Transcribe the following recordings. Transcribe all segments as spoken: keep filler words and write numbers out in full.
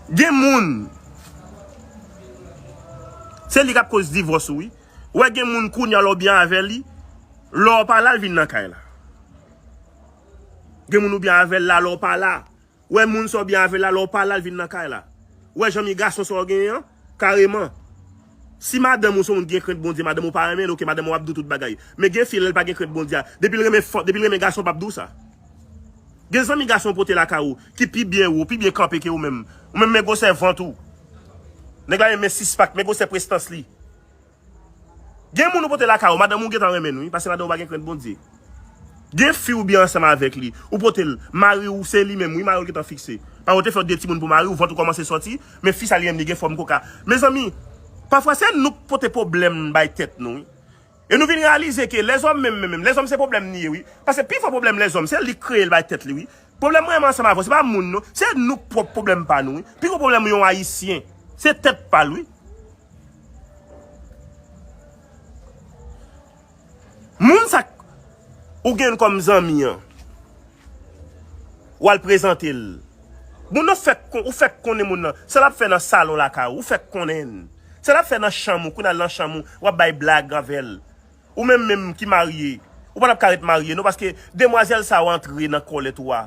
Gen moun, se li k ap koz divòs ou, wi. Ou wè gen moun kounye a lè w byen avè li, lè w pa la, l vin nan kay la. Gen moun ou byen avè l la, lè w pa la. Ou wè moun sa w byen avè l la, lè w pa la, l vin nan kay la. Ou wè zanmi gason sa w genyen an, kareman. Si madanm ou se yon moun ki gen krent Bondye, madanm ou pa renmen l, oke, madanm ou ap di w tout bagay. Men gen fi, lè l pa gen krent Bondye a, depi l renmen fanm, depi l renmen gason, p ap di w sa. Gen zanmi gason w pote lakay ou, ki pi byen wo, pi byen kanpe ke ou menm. Ou menm men gwosè vant ou. Nèg la menm men six pack, men gwosè prestans li. Gen moun ou pote lakay ou, madanm ou gentan renmen l, wi, paske madanm ou pa gen krent Bondye. Gen fi ou byen ansanm avèk li, ou pote l, mari ou se li menm, wi, mari ou gentan fikse. Pa ou te fè de timoun pou mari ou, vant ou kòmanse sòti, men fi sa li menm li gen fòm koka. Mezanmi, pafwa se nou k pote pwoblèm bay tèt nou, wi. E nou vin reyalize ke lèzòm menm, menm, menm, lèzòm se pwoblèm li ye, wi. Paske pi fò pwoblèm lèzòm, se li k kreye l bay tèt li, wi. Pwoblèm mwen menm ansanm avè w, se pa moun, non. Se nou k pwòp pwoblèm pa nou, wi. Pi gwo pwoblèm yon Ayisyen, se tèt pa l, wi. Moun sa k ou gen kòm zanmi an, w al prezante l. Moun nan fèk kon-, ou fèk konnen moun nan. Sa l ap fè nan salon lakay ou, ou fèk konnen l. Sa l ap fè nan chanm ou, kou n al nan chanm ou, w ap bay blag avè l. Ou menm menm ki marye, ou pa t ap ka ret marye, non, paske demwazèl sa w antre nan kòlèt ou a.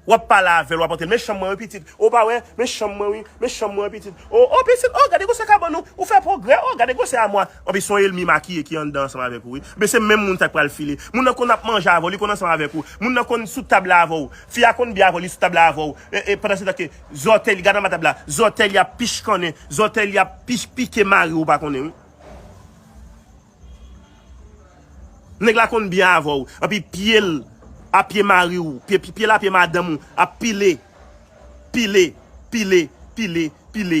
W ap pale avè l, w ap antre l. Men chanm mwen wi, pitit. O, pa wè, men chanm mwen wi, men chanm mwen wi, pitit. O, o, pitit, o, gade gwosè kabann ou, ou fè pwogrè, o, gade gwosè amwa. Anpi se yon ènmi makiye ki anndan ansanm avèk ou wi. Men se menm moun sa k pral file. Moun nan konn ap manje avè w, li konn ansanm avèk ou. Moun nan konn sou tab la avè w. Fi a konn byen avè w, li sou tab la avè w. E, e, pandan se tan ke zòtèy li, gade anba tab la, zòtèy li ap pichkannen, zòtèy li ap pich-, pike mari w, ou pa konnen wi. Nèg la konn byen avè w, anpi pye l a pye mari w, pye, pye l a pye madanm ou, ap pile, pile, pile, pile, pile.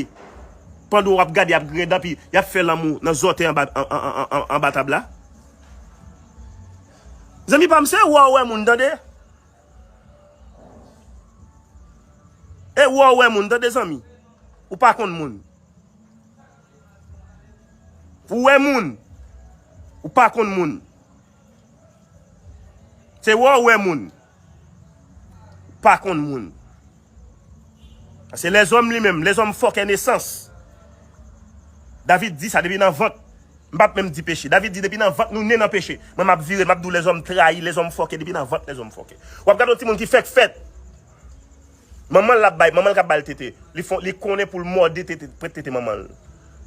Pandan w ap gade, y ap griyen dan, anpi y ap fè lanmou nan zòtèy anba, an, an, an, an, anba tab la. Zanmi pa m, se wè w wè moun, tande. E wè w wè moun, tande, zanmi. Ou pa konn moun. Ou wè moun, ou pa konn moun. Se wè w wè moun, ou pa konn moun. Se lèzòm li menm, lèzòm fòkè nesans. David di sa depi nan vant. M p ap menm di peche. David di depi nan vant nou ne nan peche. Mwen m ap vire, m ap di w lèzòm trayi, lèzòm fòkè, depi nan vant lèzòm fòkè. W ap gade yon timoun ki fèk fèt. Manman l ap bay, manman l k ap ba l tete. Li fon, li konnen pou l mòde tete, prèt tete manman l.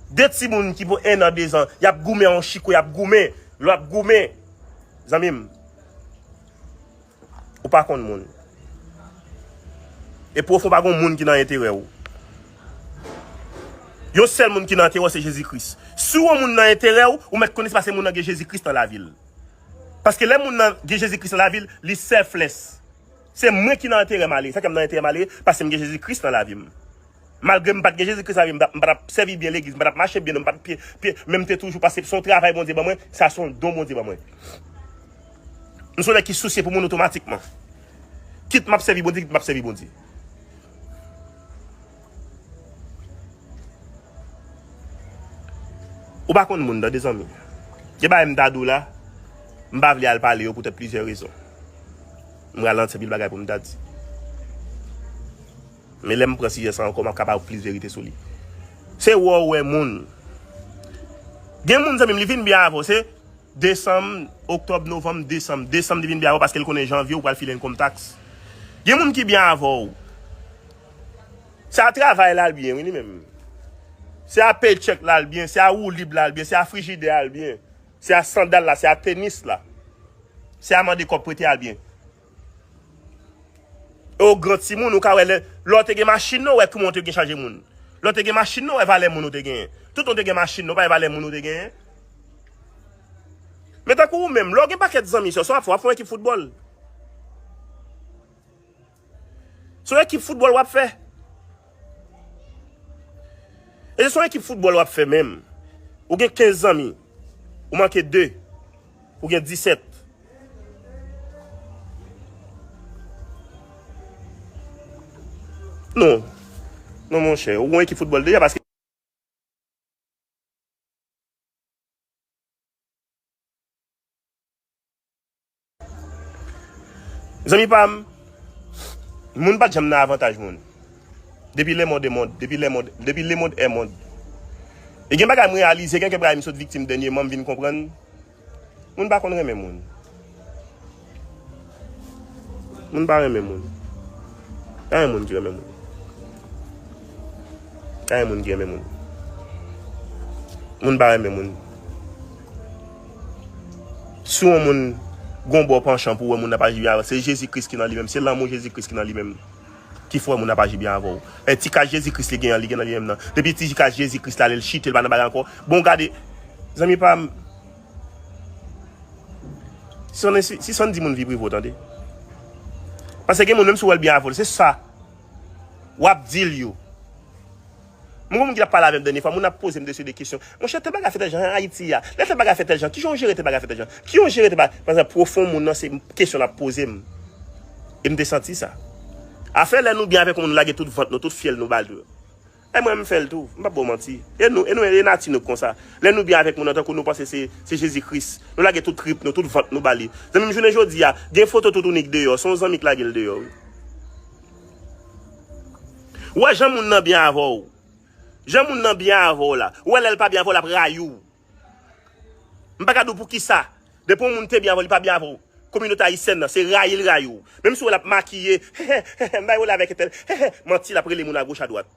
De timoun ki pou en an, de zan, y ap goumen a yon chikwe, y ap goumen. Lè w ap goumen, zanmi m, ou pa konn moun. E pwofon pa gon moun ki nan enterè w. Yon sèl moun ki nan enterè w se Jezi Kris. Si yon moun nan enterè w, ou mèt konnen se paske moun nan gen Jezi Kris nan lavi l. Paske lè moun nan gen Jezi Kris nan lavi l, li selfless. Se mwen ki nan enterè malere. Sa k fè m nan enterè malere? Paske m gen Jezi Kris nan lavi m. Malgre m pa t gen Jezi Kris nan lavi m, m pa t ap sèvi byen legliz, m pa t ap mache byen, non, m pa t pye, pye, men m te toujou, paske se yon travay Bondye ban mwen, sa se yon don Bondye ban mwen. M se yon nèg ki sousye pou moun otomatikman. Kit m ap sèvi Bondye, kit m p ap sèvi Bondye. Ou pa konn moun, tande, zanmi. Gen bagay m ta di w la, m pa vle al pale yo poutèt plizyè rezon. M ralanti anpil bagay pou m ta di. Men lè m pran sijè sa ankò, m ap ka ba w plis verite sou li. Se wè w wè moun. Gen moun, zanmi m, li vin byen avè w. Se desanm, oktòb, novanm, desanm. Desanm, li vin byen avè w paske l konnen janvye ou pral file income tax. Gen moun ki byen avè w. Se a travay l al byen, wi, li menm. Se a paycheck l al byen, se a woulib l al byen, se a frijidè al byen, se a sandal la, se a tenis la, se a mande kòb prete al byen. E w gran timoun, ou ka wè lè, lè w te gen machin nan, ou wè kouman w te gen chanje moun. Lè w te gen machin nan, ou wè valè moun ou te genyen. Toutan w te gen machin nan, ou pa wè valè moun ou te genyen. Men tankou ou menm, lè w gen pakèt zanmi, se w ap fè yon ekip foutbòl. Se yon ekip foutbòl w ap fè. E se yon ekip foutbòl w ap fè menm. Ou gen kenz zanmi. Ou manke de. Ou gen disèt. Non. Non, monchè. Ou gen yon ekip foutbòl deja paske Zanmi pa m, moun pa t janm nan avantaj moun. Depi le monde est monde, depi le monde, depi le monde est monde. E gen bagay m reyalize, gen kèk bagay m sot viktim dènyèman, m vin konprann. Moun pa konn renmen moun. Moun pa renmen moun. Pa gen moun ki renmen moun. Pa gen moun ki renmen moun. Moun pa renmen moun. Si yon moun gon bò panchan pou wè moun nan pa aji byen avè w, se Jezi Kris ki nan li menm, se lanmou Jezi Kris ki nan li menm ki fè moun nan pa aji byen avè w. E ti kras Jezi Kris li genyen, li gen nan li menm nan. Depi ti kras Jezi Kris la, lè l chite, l pa nan bagay ankò. Bon, gade, zanmi pa m, si w, si, si w di moun vi prive w, tande. Paske gen moun, menm si w wè l byen avè w, se sa w ap di l yo. Mwen, moun ki t ap pale avè m dènye fwa, moun ap poze m de seri de kesyon. Monchè, tèl bagay fè tèl jan an Ayiti a. Lè tèl bagay fè tèl jan, kijan w jere tèl bagay fè tèl jan? Kijan w jere tèl bagay? Pa egzanp, pwofon moun nan, se kesyon l ap poze m. E m te santi sa. Afè lè nou byen avèk moun, nou lage tout vant nou, tout fyèl nou ba l tou. E mwen, m fè l tou. M p ap ba w manti. E nou, e nou, e nati nou k konsa. Lè nou byen avèk moun nan, tankou nou panse se, se Jezi Kris. Nou lage tout trip nou, tout vant nou ba li. Zanmi m, jounen jodi a, gen foto Toutouni k deyò. Se yon zanmi k lage l deyò, wi. Ou wè jan moun nan byen avè w. Jan moun nan byen avè w la. Ou wè lè l pa byen avè w, l ap rayi w. M pa ka di w poukisa. Depi yon moun te byen avè w, li pa byen avè w. Kominote ayisyèn nan, se rayi l rayi w. Menm si w wè l ap makiye, m bay rele avèk entèl, manti, l ap rele moun agoch adwat.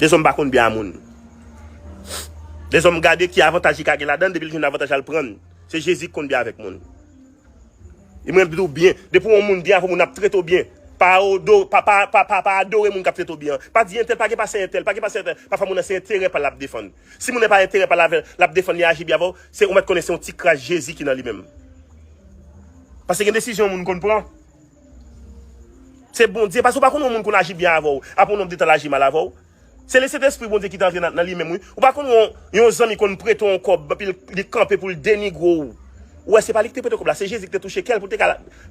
Dezòm pa konn byen a moun. Dezòm gade ki avantaj li ka gen ladan l, depi l jwenn avantaj la, l pran l. Se Jezi ki konn byen avèk moun. E mwen, m di w byen, depi yon moun byen avè w, moun ap trete w byen. Pa odo-, pa, pa, pa, pa, pa adore moun k ap trete w byen an. Pa di entèl pa gen pase entèl, pa gen pase entèl. Pafwa moun nan se enterè pa l l ap defann. Si moun nan pa enterè pa l avè l ap defann, li aji byen avè w, se ou mèt konnen se yon ti kras Jezi ki nan li menm. Paske gen desizyon moun konn pran. Se Bondye, paske ou pa konn yon moun konn aji byen avè w, apre yon nonb de tan l aji mal avè w. Se Lesentespri Bondye ki te antre nan, nan li menm, wi. Ou pa konn yon, yon zanmi konn prete w yon kòb, epi l, li kanpe pou l denigre w. Ou wè, se pa li ki te prete w kòb la, se Jezi ki te touche kè l pou l te ka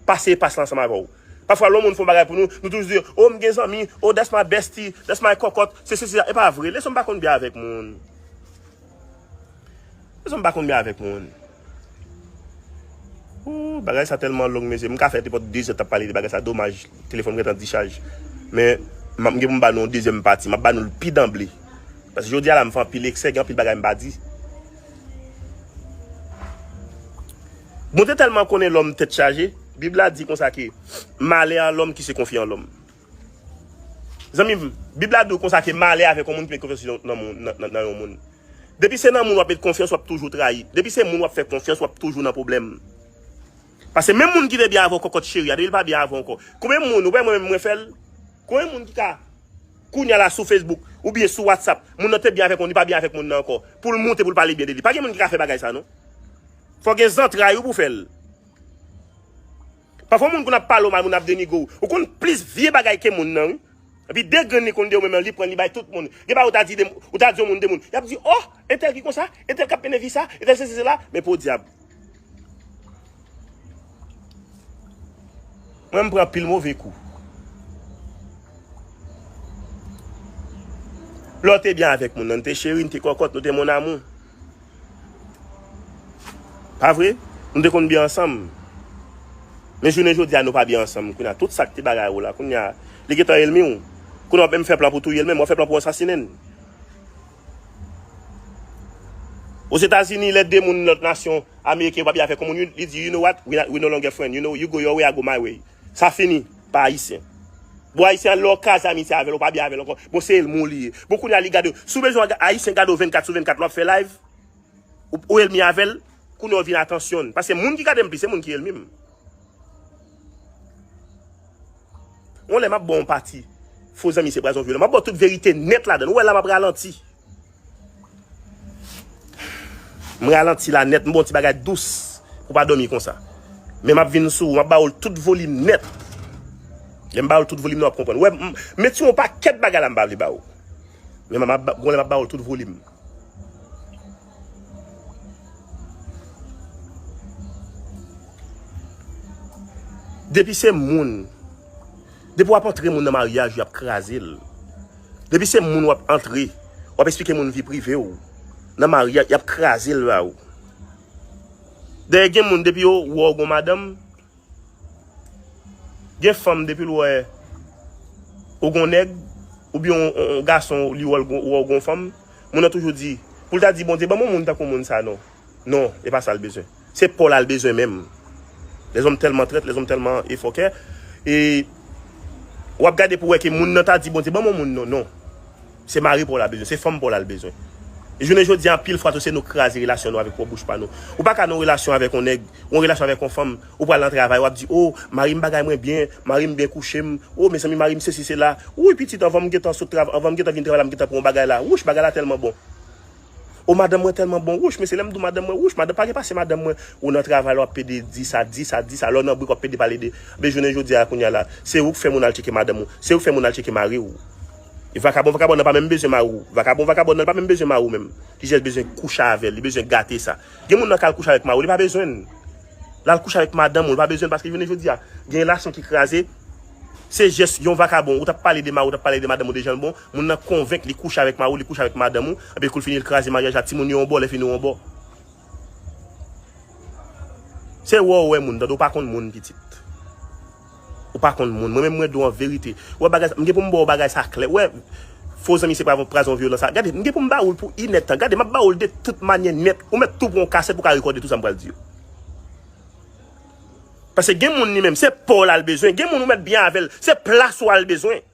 pase pas la ansanm avè w. Pafwa, lè yon moun fè yon bagay pou nou, nou toujou di, "Oh, m gen zanmi, oh, that's my bestie, that's my kòkòt, se sesi, se sa." E pa vre, Lesentespri pa konn byen avèk moun. Mesye, m pa konn byen avèk moun. Ooh, bagay sa tèlman long, mesye. M ka fè nenpòt de zè t ap pale de bagay sa. Domaj, telefòn m gentan dichaj. Men, m ap gen pou m ba nou yon dezyèm pati. M ap ba nou l pi danble. Paske jodi a la, m fè anpil eksè, gen anpil bagay m pa di. Bondye tèlman konnen lòm tèt chaje, Bib la di konsa ke, malè a lòm ki se konfye an lòm. Zanmi m, Bib la di w konsa ke malè avèk yon moun ki met konfyans li nan, nan moun, nan, nan, nan yon moun. Depi se nan moun w ap met konfyans, w ap toujou trayi. Depi se moun w ap fè konfyans, w ap toujou nan pwoblèm. Paske menm moun ki te byen avè w, kòkòt cheri a, depi l pa byen avè w ankò. Konbyen moun, ou wè mwen menm mwen fè l? Konbyen moun ki ka, kounye a la sou Facebook, oubyen sou WhatsApp, moun nan te byen avèk moun, li pa byen avèk moun nan ankò. Pou l moute, pou l pale byen de li. Pa gen moun ki ka fè bagay sa, non. Fò gen zantray ou pou fè l. Pafwa moun konn ap pale w mal, moun ap denigre w. Ou konn plis vye bagay ke moun nan, wi. Epi de grenn li konn de ou menm, li pran, li bay tout moun. Gen bagay ou ta di de, ou ta di yon moun de moun. Y ap di, "Oh, entèl ki konsa, entèl k ap mennen vi sa, entèl sesi sela." Men podyab. Mwen, m pran pil move kou. Lè w te byen avèk moun nan, n te cheri, n te kòkòt, nou te mon amour. Pa vre? Nou te konn byen ansanm. Men jounen jodi a, nou pa byen ansanm. Kounye a, tout sa k te bagay ou la, kounye a, li gentan elmi w. Kounye a, w ap menm fè plan pou touye l menm, w ap fè plan pou w ansasinen l. Ozetazini, lè de moun lòt nasyon, Ameriken, yo pa byen avèk yon moun, li di, "You know what? We, we no longer friend. You know, you go your way, I go my way." Sa fini, pa Ayisyen. Bon, Ayisyen an, lè w kraze amitye avè l, ou pa byen avè l ankò. Bon, se elmi w li ye. Bon, kounye a, li gade w. Si w bezwen Ayisyen gade w vennkat sou vennkat, lè w ap fè live, ou, ou elmi avè l, kounye a w vin atansyon. Paske moun ki gade m plis, se moun ki elmi m. Yon lè m ap ba w yon pati fo zanmi se pwazon vyolan. M ap ba w tout verite nèt ladan l. Ou wè la m ap ralanti. M ralanti la nèt, m ba w ti bagay dous pou w pa dòmi konsa. Men m ap vin sou ou, m ap ba w l tout volim nèt. Lè m ba w l tout volim nan, w ap konprann. Ou wè, m, m mete yon pakèt bagay la m pa vle ba w. Men m ap, gon lè m ap ba w l tout volim. Depi se moun, Depi w ap antre moun nan maryaj, y ap kraze l. Depi se moun w ap antre, w ap eksplike moun vi prive w. Nan maryaj, y ap kraze l ba ou. Dayè gen moun depi yo wè w gon madanm, gen fanm depi l wè ou gon nèg, oubyen yon, yon, yon gason li wè w gon, wè w gon fanm, moun nan toujou di, pou l ta di Bondye, ban m yon moun tankou moun sa non. Non, e pa sa l bezwen. Se pa w la l bezwen menm. Lèzòm tèlman trèt, lèzòm tèlman e fòkè. E w ap gade pou wè ke moun nan ta di Bondye, ban m yon moun non, non. Se mari pa w la l bezwen, se fanm pa w la l bezwen. E jounen jodi a, anpil fwa tou, se nou kraze relasyon nou avèk pwòp bouch pa nou. Ou pa ka nan yon relasyon avèk yon nèg, yon relasyon avèk yon fanm, ou pral nan travay, w ap di, o, mari m bagay mwen byen, mari m byen kouche m, o, mezanmi, mari m sesi sela, wi, pitit, anvan m gentan sot travay, anvan m gentan vin travay la, m gentan pran yon bagay la, wouch, bagay la tèlman bon. O, madanm mwen tèlman bon, wouch, mesye, lè m di w madanm mwen, wouch, madanm, pa gen pase madanm mwen. Ou nan travay la, w ap pede di sa, di sa, di sa, lè w nan brik, w ap pede pale de, men jounen jodi a, kounye a la, se ou k fè moun al tcheke madanm ou, se ou k fè moun al tcheke mari w. E vakabon, vakabon nan pa menm bezwen mari w. Vakabon, vakabon nan pa menm bezwen mari w menm. Li jis bezwen kouche avè l, li bezwen gate sa. Gen moun nan k al kouche avèk mari w, li pa bezwen l. L al kouche avèk madanm ou, li pa bezwen l paske jounen jodi a, gen relasyon ki kraze. Se jès yon vakabon, ou t ap pale de mari w, ou t ap pale de madanm ou, de jan l bon, moun nan konvenk li kouche avèk mari w, li kouche avèk madanm ou, epi kou l fini l kraze maryaj la, timoun yo yon bò, lè fini yon bò. Se wè w wè moun, tande w pa konn moun pitit. Ou pa konn moun. Mwen menm mwen di w an verite. Wè bagay sa, m gen pou m ba w bagay sa klè. Wè, fo zanmi se prazon, prazon vyolans sa. Gade, m gen pou m ba w l pou inèdtan. Gade, m ap ba w l de tout manyè nèt. Ou mèt tou pran yon kasèt pou w ka rekòde tout sa m pral di yo. Paske gen moun li menm, se pa w la l bezwen. Gen moun ou mèt byen avè l, se plas ou a l bezwen.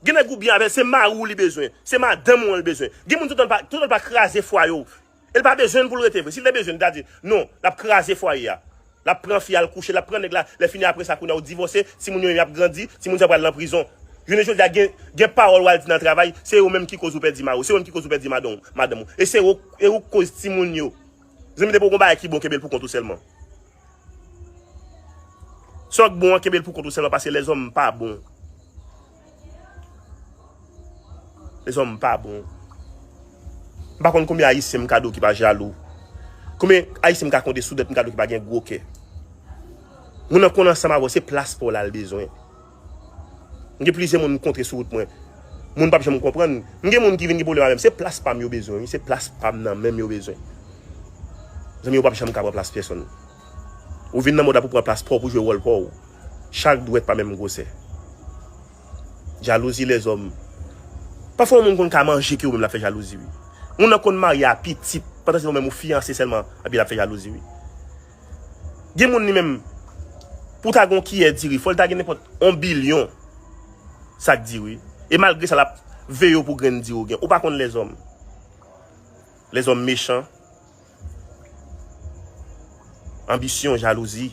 Gen nèg ou byen avè l, se mari w li bezwen, se madanm ou an l bezwen. Gen moun toutan l pa, toutan l pa kraze fwaye w. E l pa bezwen l pou l rete vre. Si l te bezwen l, li ta di, non, l ap kraze fwaye a. L ap pran fi a, l kouche, l ap pran nèg la, lè fini apre sa, kounye a ou divòse, timoun yo menm y ap grandi, timoun sa yo pral nan prizon. Jounen jodi a, gen, gen pawòl w al di nan travay, se ou menm ki koz ou pèdi mari w, se ou menm ki koz ou pèdi madanm, madanm ou. E se ou, e ou k koz timoun yo. Zanmi, depi w gon bagay ki bon, kenbe l pou kont ou sèlman. Sa w k bon an, kenbe l pou kont ou sèlman, paske lèzòm pa bon. Lèzòm pa bon. M pa konn konbyen Ayisyen m ka di w ki pa jalou. Konbyen Ayisyen m ka konte sou dwèt m ka di w ki pa gen gwo kè. Moun nan konn ansanm avè w, se plas pa w la l bezwen. M gen plizyè moun m kontre sou wout mwen. Moun p ap janm konprann. M gen moun ki vin gen pwoblèm avè m. Se plas pa m yo bezwen, wi. Se plas pa m nan men m yo bezwen. Zanmi, yo p ap janm ka pran plas pèsonn. Ou vin nan mond la pou pran plas pa w, pou jwe wòl pa w. Chak dwèt pa menm gwosè. Jalouzi lèzòm. Pafwa, yon moun konn ka manje ke ou menm l ap fè jalouzi, wi. Moun nan konn marye a pitit, pandan se ou menm ou fiyanse sèlman, epi l ap fè jalouzi, wi. Gen moun li menm, pou ta gon kiyè diri, fò l ta gen nenpòt yon bilyon sak diri. E malgre sa, l ap veye w pou grenn diri w gen. Ou pa konn lèzòm. Lèzòm mechan. Anbisyon, jalouzi.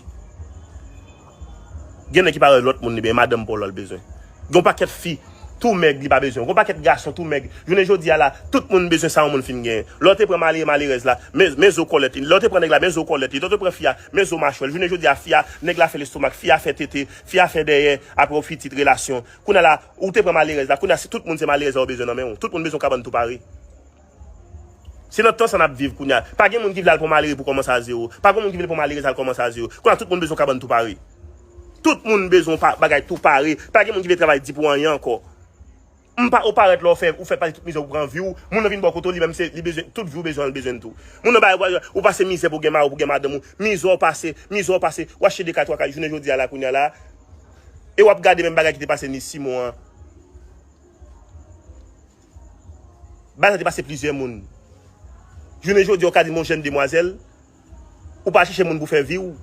Gen nèg ki pa wè lòt moun li byen, madanm pa w la l bezwen. Gen yon pakèt fi tou mèg li pa bezwen. Gen yon pakèt gason tou mèg. Jounen jodi a la, tout moun bezwen sa yon moun fin genyen. Lè w te pran malere, malerèz la, men, men zo kòlèt li. Lè w te pran nèg la, men zo kòlèt li. Lè w te pran fi a, men zo machwè l. Jounen jodi a, fi a, nèg la fè lestomak, fi a fè tete, fi a fè dèyè, apre w pitit, relasyon. Kounye a la, ou te pran malerèz la, kounye a se tout moun se malerèz la yo bezwen nan men w. Tout moun bezwen yon kabann tou pare. Se nan tan sa n ap viv kounye a. Pa gen moun ki vle al pran malere pou kòmanse a zewo. Pa gen moun ki vle pran malerèz al kòmanse a zewo. Kounye a tout moun bezwen kabann tou pare. Tout moun bezwen pa, bagay tou pare. Pa gen moun ki vle travay di pou anyen ankò. M pa, ou parèt la, ou fè, ou fè pase tout mizè ou pran vi w. Moun nan vin bò kote w, li menm se, li bezwen, tout vi w bezwen, li bezwen tou. Moun nan bay, ou pase mizè pou gen mari, pou gen madanm ou. Mizè w pase, mizè w pase. Ou achte de kay, twa kay, jounen jodi a la, kounye a la. E w ap gade menm bagay ki te pase ni Simon an. Bagay sa te pase plizyè moun. Jounen jodi a, w ka di m yon jèn demwazèl, ou pa chèche moun pou fè vi w.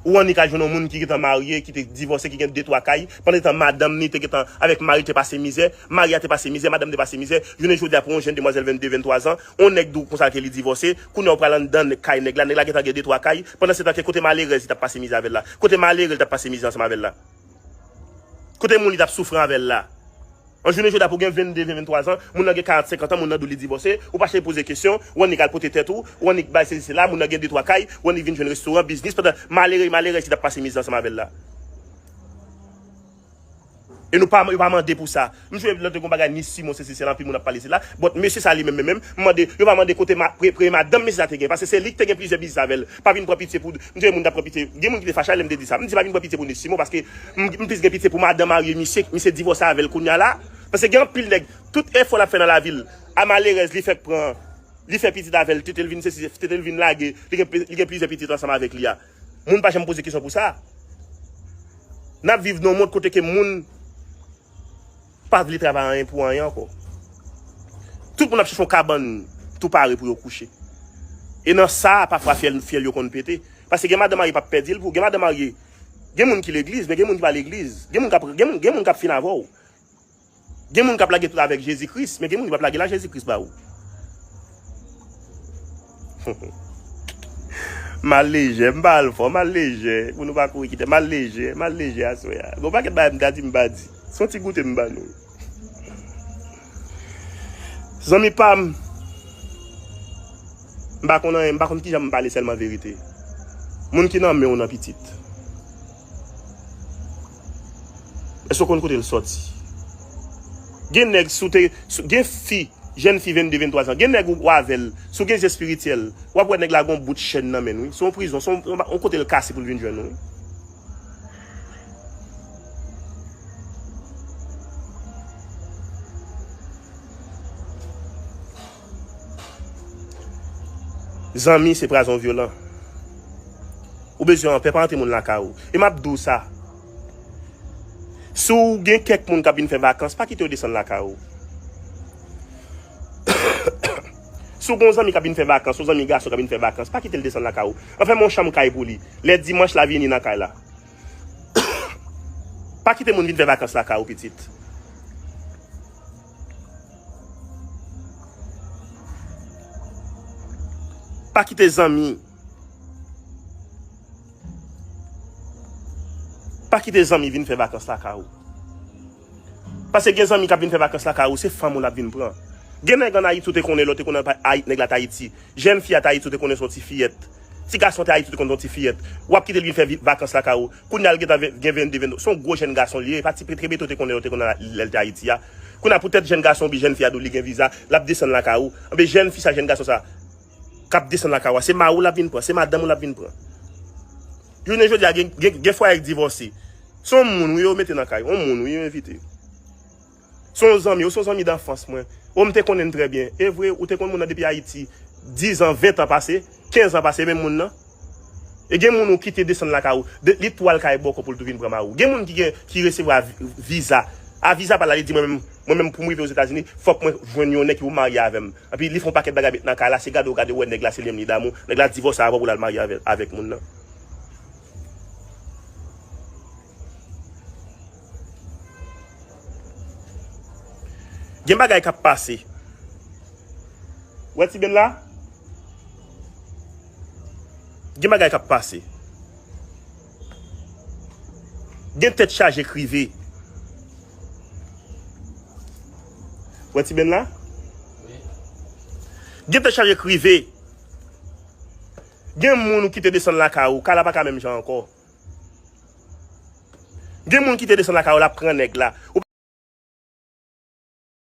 Ou annik al jwenn yon moun ki gentan marye, ki te divòse, ki gen de twa kay. Pandansetan, madanm ni te gentan avèk mari te pase mizè, mari a te pase mizè, madanm te pase mizè. Jounen jodi a, pou yon jèn demwazèl vennde, venntwa zan, yon nèg di w konsa ke li divòse, kounye a w pral anndan kay nèg la, nèg la gentan gen de twa kay. Pandansetan ke kote malerèz li t ap pase mizè avè l la? Kote malere l t ap pase mizè ansanm avè l la? Kote moun li t ap soufri avè l la? An jounen jodi a pou gen vennde, venntwa zan, moun nan gen karant, senkant an, moun nan di w li divòse, ou pa chèche poze kesyon, ou annik al pote tèt ou, ou annik bay sesi sela, moun nan gen de twa kay, ou annik vin jwenn restoran, biznis, pandan malere, malerèz ki t ap pase mizè ansanm avè l la. E nou pa, yo pa mande pou sa. M jwe lòt gon bagay ni Simon, sesi, sela, anpil moun ap pale sela. But mesye sa li menm, menm, menm, m mande, yo pa mande kote ma, pre, premye madanm mesye sa te gen. Paske se li ki te gen plizyè biznis avè l. Pa vin pran pitye pou, m te wè moun t ap pran pitye. Gen moun ki te fache lè m te di sa. M di pa vin pran pitye pou ni Simon, paske m, m plis gen pitye pou madanm marye misye, misye divòse avè l kounye a la. Paske gen anpil nèg, tout efò l ap fè nan lavi l, a malerèz, li fèk pran, li fè pitit avè l, tete l vin sesi, tete l vin lage, li gen, li gen plizyè pitit ansanm avèk li a. Moun pa janm poze kesyon pou sa. N ap viv nan yon mond kote ke moun pa vle travay anyen pou anyen ankò. Tout moun ap chèche yon kabann tou pare pou yo kouche. E nan sa, pafwa fyèl, fyèl yo konn pete. Paske gen madanm marye p ap pèdi l pou, gen madanm marye, gen moun ki legliz, men gen moun ki pa legliz. Gen moun k ap, gen moun, gen moun k ap fin avè w. Gen moun k ap lage tout avèk Jezi Kris, men gen moun ki p ap lage la Jezi Kris ba ou. M al lejè, m pa al fò, m al lejè. Pou nou pa kouri kite, m al lejè, m al lejè aswè a. Gon pakèt bagay m ta di, m pa di. Se yon ti goute m ba nou. Zanmi pa m, m pa konn anyen, m pa konn kijan m pale sèlman verite. Moun ki nan men w nan pitit. Èske w konn kote l sòti? Gen nèg sou te, sou, gen fi, jèn fi vennde, venntwa zan, gen nèg ou, ou avè l, si w gen je espirityèl, w ap wè nèg la gon bout chèn nan men l, wi. Se yon prizon, se yon, yon, yon kote l kase pou l vin jwenn ou, wi. Zanmi se pwazon vyolan. Ou bezwen anpè, pa antre moun lakay ou. E m ap di w sa. Si w gen kèk moun k ap vin fè vakans, pa kite yo desann lakay ou. Si w gen yon zanmi k ap vin fè vakans, yon zanmi gason k ap vin fè vakans, pa kite l desann lakay ou. Anfèmen yon chanm kay pou li. Lè dimanch la vini nan kay la. Pa kite moun vin fè vakans lakay ou, pitit. Pa kite zanmi. Pa kite zanmi vin fè vakans lakay ou. Paske gen zanmi k ap vin fè vakans lakay ou, se fanm ou l ap vin pran. Gen nèg an Ayiti ou te konnen lè w te konnen pa-, Ayi-, nèg la t Ayiti. Jèn fi a t Ayiti ou te konnen se yon ti fiyèt. Ti gason te Ayiti ou te konnen se yon ti fiyèt. W ap kite l vin fè vi-, vakans lakay ou. Kounye a l gentan ven-, gen vennde, vennde. Se yon gwo jèn gason li ye. E pa ti petrebete ou te konnen lè w te konnen lè l te Ayiti a. Kounye a poutèt jèn gason oubyen jèn fi a di w li gen viza, l ap desann lakay ou. Anben jèn fi sa, jèn gason sa, k ap desann lakay ou a, se mari w l ap vin pran, se madanm ou l ap vin pran. Jounen jodi a, gen, gen, gen fwaye k divòse. Se yon moun wi yo mete nan kay, yon moun wi yo envite. Se yon zanmi, ou se yon zanmi danfans mwen. Ou m te konnen n trè byen. E vre, ou te konn moun nan depi Ayiti, diz an, ven tan pase, kenz an pase, menm moun nan. E gen moun ou kite desann lakay ou, de, li tou al kay bòkò pou l tou vin pran mari w. Gen moun ki gen, ki resevwa vi-, viza. A viza pa la, li di mwen menm, mwen menm pou m rive Ozetazini, fòk mwen jwenn yon nèg ki pou marye avè m. Epi li fè yon pakèt bagay met nan kay la, se gade w gade w wè nèg la se li menm li damou, nèg la divòse avan pou l al marye avè, avèk moun nan. Gen bagay k ap pase. Wè ti ben la? Gen bagay k ap pase. Gen tèt chaje k rive. Wè ti ben la? Gen tèt chaje k rive. Gen moun ou kite desann lakay ou, kay la pa ka menm jan ankò. Gen moun kite desann lakay ou, l ap pran nèg la. Ou